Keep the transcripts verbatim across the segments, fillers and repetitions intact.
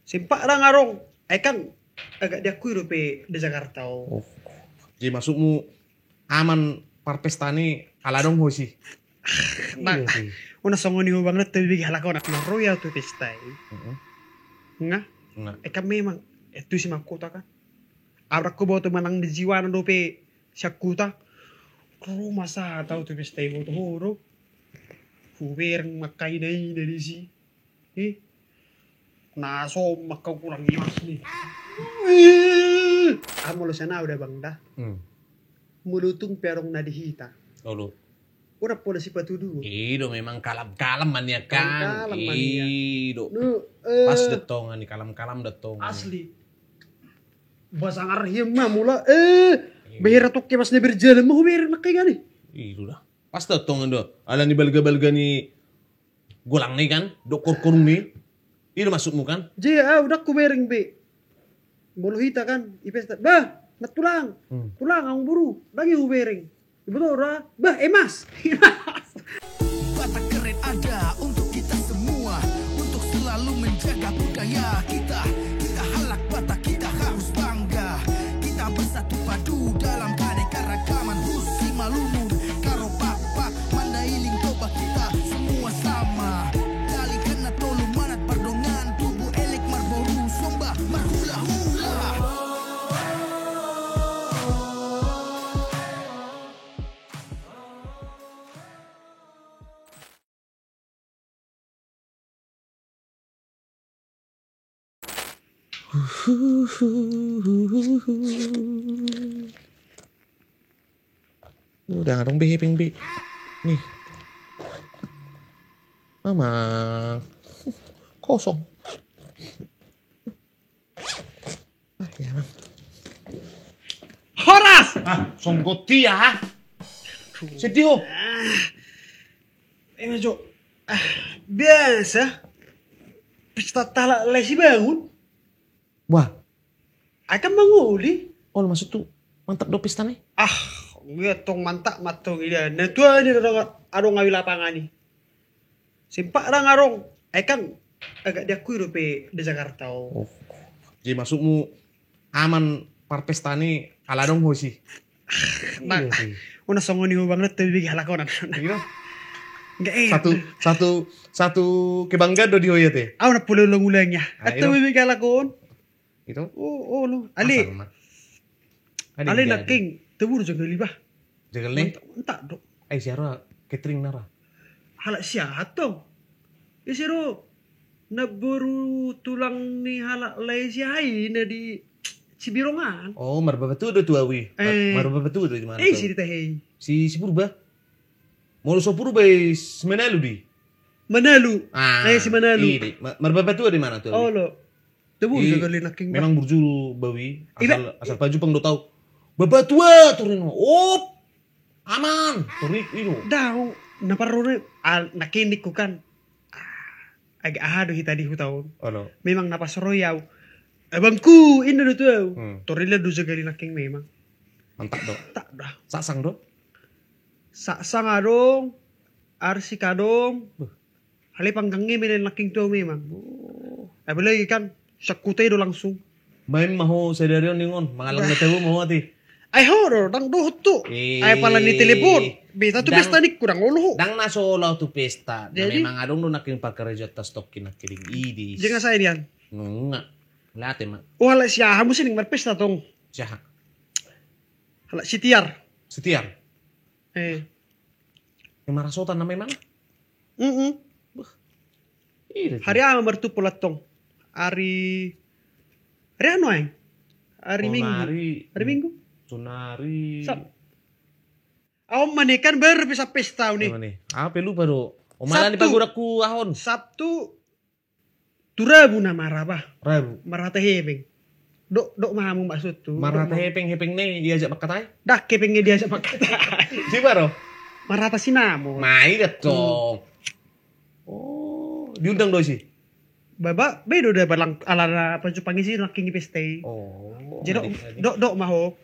Sempat dang adong. Ai kan agak diakui dope di Jakarta on. Oh. Jadi maksudmu aman parpesta ni ala adong ho isi? Nah, iya sih. Unang songon i ho bang, na tabege halak on, na ro au tu pesta i. Heeh. Nga? Nga. Ai kan memang, eh, tu si mahkota kan. Au dang huboto manang di jiwana dope sian huta. Ro ma sahat au tu pesta i, huboto ho do. Hubereng ma angka ina-ina disi. Ih. Na so ma angka ukuran ni mas ni. Ih. Ai molo sian au da bang da. Hmm. Molo tung pe adong na di hita. Olo. Unang pola sipatuduhon. I do memang kalam-kalam ma nian kan. Kalam-kalam ma nian. I do. Nu, eh. Pas do tongan i, kalam-kalam do tongan i. Asli. Ba sanggar hian ma molo, eh. Iya. Beher tongke pas na berjalan ma hubereng nangkaningan i. I do da. Pas do tongan do. Ala ni balga-balga ni golangna i kan, dohot korkorungna i. I do maksudmu kan? Jadi au dang hubereng be. Molo hita kan, i pesta, bah, nantulang. Hmm. Tulang, amangboru, dang i hubereng. Diboto ra, bah, eh, mas. Batak keren ada untuk kita semua, untuk selalu menjaga budaya kita. Kita halak Batak, kita harus bangga. Kita bersatu padu dalam keanekaragaman. Husi Simalungun, Karo Pakpak, Mandailing, Toba, kita semua sama. Dalihan na tolu manat pardonganan, tubu elek marboru, somba marhula-hula. Udah ngadong be hepeng be. Nih. Mama. Kosong. Ah, ya, Bang. Horas! Ah, songgot ia, ha? Aduh. Sedih, ho. Ah. Eh, Jo. Ah, biasa. Pesta halak lae Sibangun. Wah. Ai kan mangoli. Oh, maksud tu mantap do pesta ni? Ah, iya tong mantap ma tong i da. Na tua ni adong, adong au di lapangan i. Sempat dang adong. Ai kan agak diakui dope di Jakarta on. Oh. Jadi maksudmu aman parpesta ni ala adong ho isi? Nah, iya sih. Unang songon i ho bang, na tabege halak on. Iya. Enggak, eh. Satu, satu, satu kebanggaan do di ho i ate. Au na pola ulang-ulang ia. Ah, na tabege halak on. Itu? Oh, oh, lo. Ale. Asal ma. Ale nangkin, tebur jagal i bah. Jagal ni? Mantap, mantap do. Ai, sia ro catering na ra? Halak sia hatong. Ise do namboru tulang ni halak lae sia i na di Sibirongan. Oh, marbapatua do tu au i. Eh. Mar-, marbapatua do di mana? Eh, tu au i. Si di tahe i. Si, si Purba. Molo so Purba i si Manalu di. Manalu. Ah, eh, si Manalu. Iya, di. Ma-, marbapatua di mana tu au i? Olo. Tebur jagal i nangkin bah. Memang burju bau i. Iba- asal, asal Pajumpang do tau. Bapatua, toru i. Op. Aman. Toru i do. Dao, na parro ni, ah, nangkin ningku kan. Ah, agak aha do hita di huta on. Olo. Memang na pas ro i au. Abangku, inna do tu au. Hmm. Toru i do jagal i nangkin memang. Mantap do. Mantap do. Saksang do? Saksang adong, arsik adong. Beuh. Alai panggang i ma nangkin tu au memang. Oh. Apalagi kan, sian huta i do langsung. Main ma ho sadari on ninna on, mangallang na tabo ma ho ate. Ai ho do, dang dohot tu. Eh. Ai pala ni telepon. Beta tu pesta ningku, dang olo ho. Dang na so olo tu pesta. Jadi? Na memang adong do nangkin parkarejoan tastongkin nangkin i di. Jeng asa i nian. Nunga. Late ma. Oh, halak sia aha muse ning marpesta tong? Sia aha? Halak Sitiar. Sitiar? Eh. Yang marasotan na memang? Mm-mm. Beuh. Iya, hari aha martumpol antong? Hari, hari aha nuaeng? Hari Minggu. Hari Minggu? Sonari. Sab-, au ma ni kan baru bisa pesta au ni. Au pe lupa do. Au ma ni pagodangku aha on. Sabtu. Tu Rabu na maraba. Rabu. Marhata hepeng. Dok, dok ma hamu maksudhu. Marhata hepeng, hepeng na i diajak mangkatai? Dang hepeng na i diajak mangkatai. Siapa ro? Marhata sinamot. Ma i da tong. Hmm. Oh, diundang do isi? Baba, be do da balang ala na Pajumpang i si nangkin i pesta i. Oh. Jadi dok, dok, dok ma ho.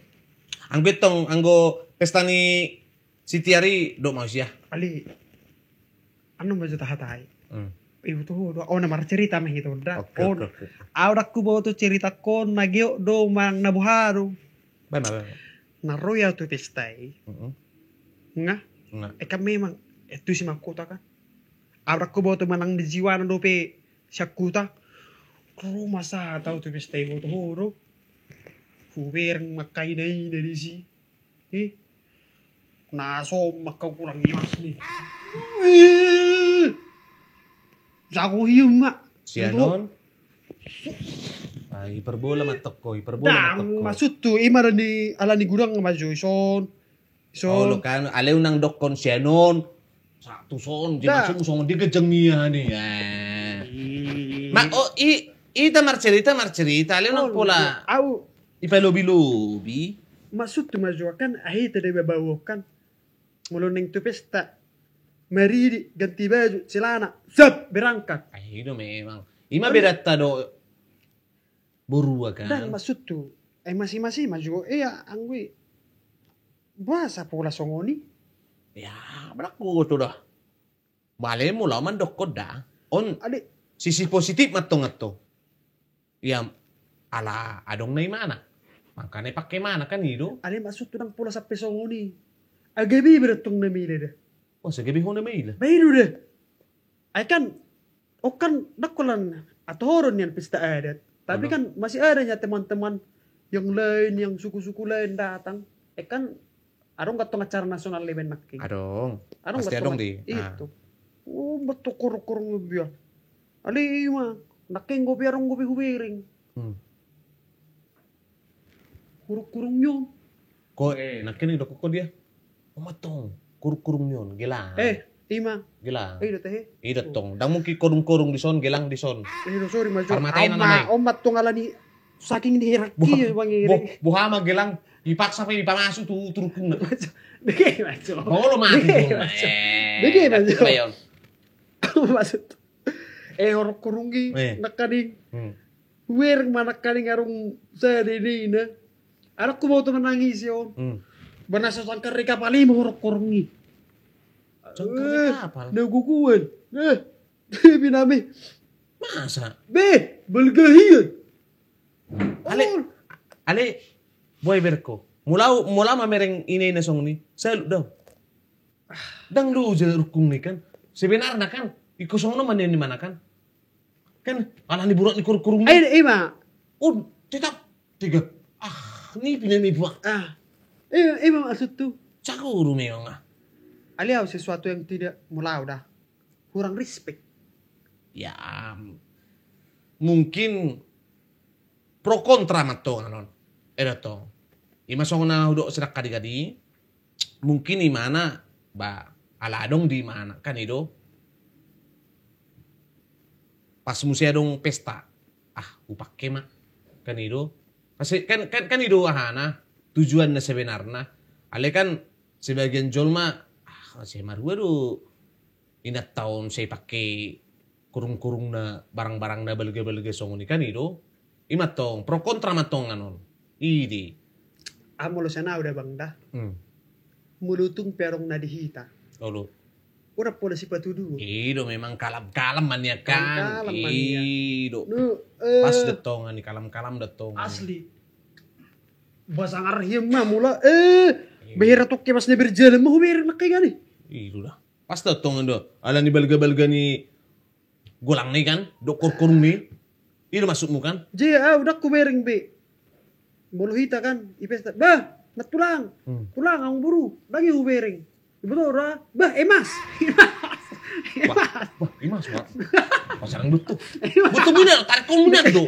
Anggo i tong, anggo pesta ni Sitiar i dok ma ho sia. Ali. Anu ma jo tahatai. Hmm. Ibu tu do, oh, na marcerita mah itu da. Oke, oke, oke. Au dang huboto cerita on na geot do manang na boha do. Bana, bana. Na ro au tu pesta i. Nga. Nga. Eh, kan memang, eh, tu si mangkuta kan. Au dang huboto manang di jiwana dope si angkuta. Ro ma sahat au tu pesta i, boto ho do. Hubereng ma angka ina-ina disi. Ih. Na so mangka kurang ias ni. Ih. Jago hiu ma. Sianon. Ah, hiperbola ma toko, hiperbola ma toko. Maksud tu, ima alani, alani godang ma jo ison. Ison. Olo kan, alai unang dokkon sianon. Satu son, jadi maksudmu songon dia gejang nia ni. Mak, oh, i, ita marcerita, marcerita, alai unang pola. Au. Ipalobi-lobi. Maksud tu ma jo kan, ahi tadi babau kan. Molo naeng tu pesta. Maridi, ganti baju, celana, sap, berangkat. Ahi do memang. Ima bedatta do. Borua kan. Dan maksud tu, eh, masing-masing ma jo, eh, anggo i. Boasa pola songon i? Ya, berlaku tu da. Bale molo mandokkon da. On. Ade. Sisi positif ma tong atto. Ia, ala adong na imana. Makana ipake imana kan i do. Alai maksud tu ndang pola sampe songon i. Gabe be do tong na maila da. Wah, so gabe ho na maila. Baen do da. Ai kan, oh kan, ndang holan atohoron nian pesta adat. Tapi kan masih ada nya teman-teman yang lain, yang suku-suku lain datang. Eh kan, adong gantong acara nasional i baen nangkin. Adong. Adong. Pasti gantong adong di. Itu. Oh, betul, kurung-kurung lebih ya. Alai ima, nangkin gopi adong gopi hubereng. Hmm. Kurung-kurung ni on. Ko, eh, nangkin i dokkon ho dia. Oh, ma tong, kurung-kurung ni on, gelang. Eh, ima. Gelang. Eh, i do tahe. I do tong. Ndang mungkin kurung-kurung dison, gelang dison. Eh, i do, sorry ma jo. Parmata i nama i. Oh, ma tong alani saking diherak i bang i. Boha ma gelang, ipaksa pe ipamasu tu, tu rukungna. Bege ma jo. Bolo ma. Bege ma jo. Maksud. Eh, horong kurung i, nangkaning. Hmm. Hubereng ma nangkaning adong sada ina-ina. Adong huboto manangisi on. Hmm. Ba na so sangkar ni kapal i ma horong kurung i. Sangkar ni kapal? Na gogoan. Eh, tapi nami. Masa? Be, balga hian. Ale, ale, boy berko. Molo, molo mamereng ina-ina songon i. Salut dong. Ndang loja rukungna i kan. Sebenarna kan, ingkon songon on ma nian imana kan. Kan, alani borat ni kurung-kurung i. Ai, ima. Oh, tetap. Tiga. Ah, ni pina ni buat. Ah. Ima, ima maksud tu. Cakuru memang ah. Alai au sesuatu yang tidak, molo au da. Kurang respect. Ya, mungkin pro kontra ma tong anon. Eh, da tong. Ima songon na hudok sidak kadi-kadi. Mungkin imana, ba, ala adong di imana, kan i do. Pas muse adong pesta, ah, hupake ma, kan i do. Pas, kan, kan, kan i do ahana, tujuanna sebenarna. Alai kan sebagian jolma, ah, sai marhua do inanta on sai pake kurung-kurung na barang-barang na balga-balga songon i kan i do. Ima tong, pro kontra ma tong anon. Idi. Ah, molo sian au da bang da. Hmm. Molo tung pe adong na di hita. Olo. Ora pola sipatuduhon. I do memang kalam-kalam ma nian kan. Kalam-kalam ma nian. I do. Nu, eh, pas da tong ani kalam-kalam da tong. Asli. Ba sangkar hian ma molo, eh, behera tokke pas na berjalan ma hubereng nangkaning i. I do da. Pas da tong do, alani balga-balga ni golangna i kan, dohot kurung-kurungna i. I do maksudmu kan? Jadi au ndang hubereng be. Molo hita kan, i pesta. Bah, na tulang. Hmm. Tulang, amangboru. Ndang i hubereng. Iboto ra. Bah, Imas. Imas. Wah, wah, Imas, wah. Pasaran butuh. Butuh mina, tarik kau mina do.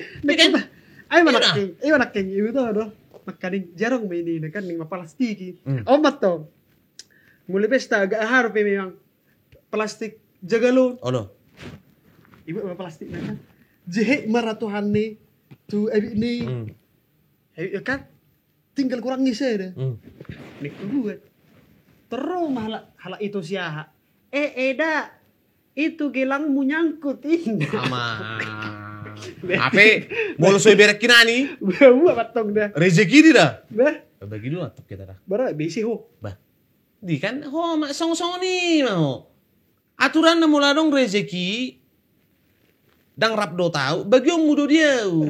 Ai ma nangkin, ai ma nangkin, iboto do. Nangkaning jarang ma ina-ina kan, ning ma plastik i. Hmm. Omat tong. Molo pesta agak haru pe memang. Plastik jagalon. Olo. Iba ma plastik na kan. Jehe ma ra Tuhan ni tu abit ni. Hmm. Abit kan. Tinggal kurang ni sada. Hmm. Ning hubuat. Terus ma halak, halak itu si aha. Eh, eda. Itu gelangmu nyangkut inda. Ama. Ape molo so iberek kinani. Bawa batong dah. Rezeki di dah. Bah. Bagi dua tuh kita dah. Bara bisi ho. Bah. Di kan ho ma songon-songon i ma ho. Aturanna molo adong rezeki, Ndang rap dohot au, bagionmu do di au.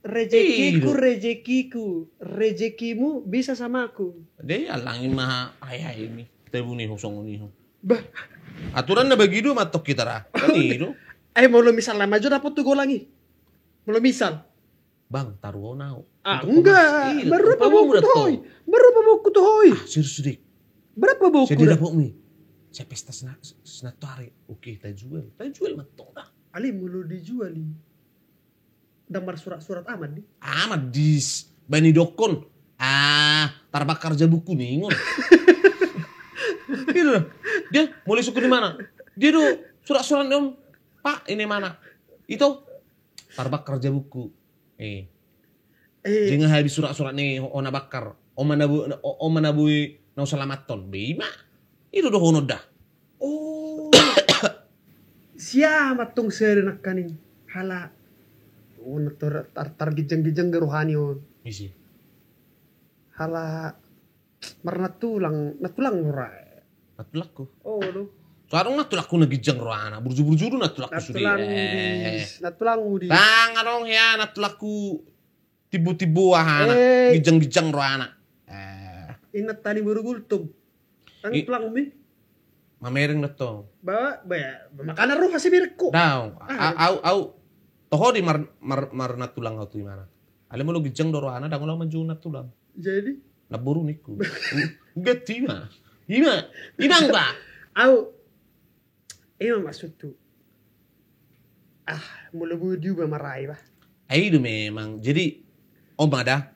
Rejekiku, rejekiku, rejekimu bisa sama aku. Dia allangi ma ai-aimi. Tabu ni ho songon i ho. Bah. Aturan na bagi do mantong hita ra. Kan i do. Eh, molo misal na maju dapot tu golang i. Molo misal. Bang, taruhon au. Ah, enggak. Baru apa buku tu hoi? Baru apa buku tu hoi? Ah, serius dik. Berapa buku? Jadi dapot mi. Saya pesta sena-, senatuari. Oke, tajual. Tajual mantong dah. Ale molo dijual i. Ndang marsurat-surat amat di. Amat di bani dokon. Ah, tarbakar jabuku ningon. Gitu. Dia mau lisuk di mana? Dia do surat-surat om. Pak, ini mana? Itu tarbakar jabuku. Eh. Eh. Jeng habis surat-surat ni ona bakar. Oma nabu, oma nabu na usalamaton. Bima. Itu do hono dah. Oh. Siapa tong seri nakaning hala. Oh, tar, tar, targijang-gijang rohani on. Isi. Hala marnatulang, natulang ora. Natulangku. Oh, do. Soalnya natulangku na gijang rohana, burju-burju do natulangku sude. Natulang di. Bang, adong ya natulangku. Tibu-tibu ahana, gijang-gijang rohana. Eh. Inna tani baru gultum. Tang tulang mi. Mamereng do tong. Ba, ba, makana roha si birek ko. Daong. Au, au. Toho di mar, mar, mar natulang au tu imana. Ale molo gijang do rohana, ndang olo manjou natulang. Jadi? Naboru ningku. Gati ma. Ima. Imang ba. Au. Ima maksudku. Ah, molo boi diuba marai bah. Ai do memang. Jadi, oma da.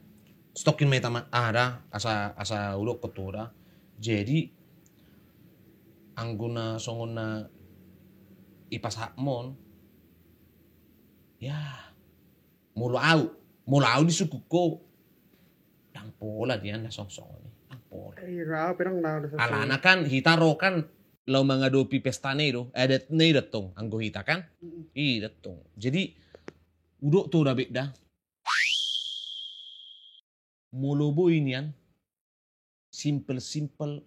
Stokin ma ita ma, ah da, asa, asa udokkon tu da. Jadi, anggo na songon na ipasahapmon. Ya. Molo au, molo au disungkun ho. Ndang pola dia na song-songon i. Ndang pola. Alana kan hita ro kan laho mangadopi pesta na i do, adat na i do tong anggo hita kan. I do tong. Jadi udok tu da bek da. Molo boi nian simpel-simpel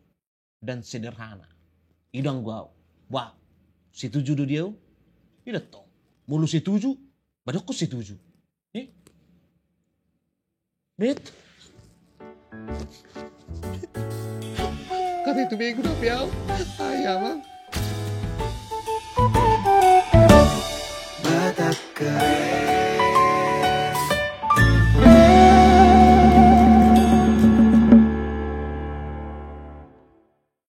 dan sederhana. I do anggo au. Bah, setuju do dia au? I do tong. Molo setuju, ba dokkon setuju. Eh? Bet. Kata itu begu da pe au. Ayah bang.